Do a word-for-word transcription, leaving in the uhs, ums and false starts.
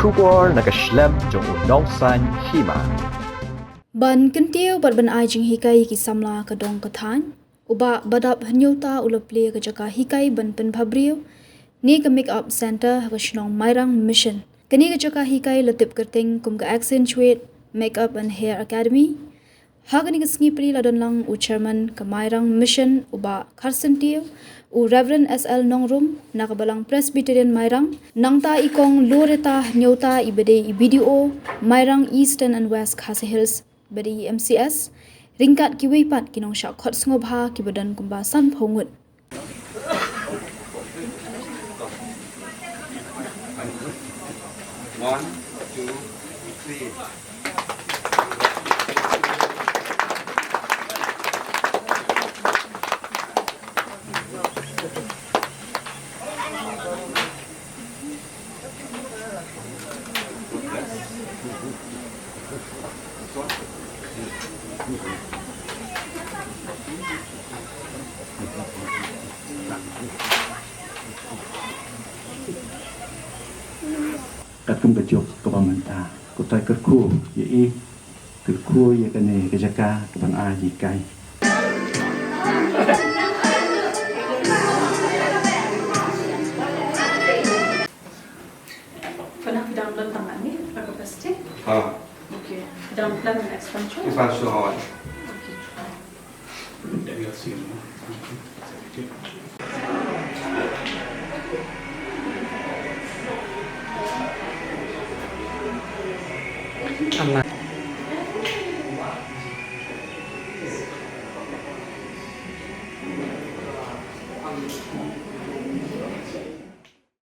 Khubor na ka shlem jong u nongsan hima. Ban kyntiew bad ban ai jinghikai ïa ki samla ka dong ka thaiñ, u Bah Badap Hynñiewta u la plie ka jaka hikai ban pynbhabriew ne ka Make Up Center ha ka shnong Mairang Mission. Kane ka jaka hikai la tip kyrteng kum ka Accentuate Make Up and Hair Academy. Ha kane ka sngi plie la don lang u Chairman ka Mairang Mission, u Bah Kharsyntiew, u Reverend S L Nongrum na ka Balang Presbyterian Mairang, nangta i Kong Loretta Hynñiewta iba dei i B D O Mairang Eastern and West Khasi Hills, ba dei i M C S, ryngkat kiwei pat ki nongshah khot sngewbha kiba don kumba sanphew ngut. One, two, three. Katkum ka juk kaba mynta, ko Trai kyrkhu ïa i, kyrkhu ïa kane ka jaka kaban ai jinghikai. Pernah phi dang plan tang ni, apa pasti? Ha. Okey. Phi dang plan expansion? Expansion, ha. Okey. Daniel Singh.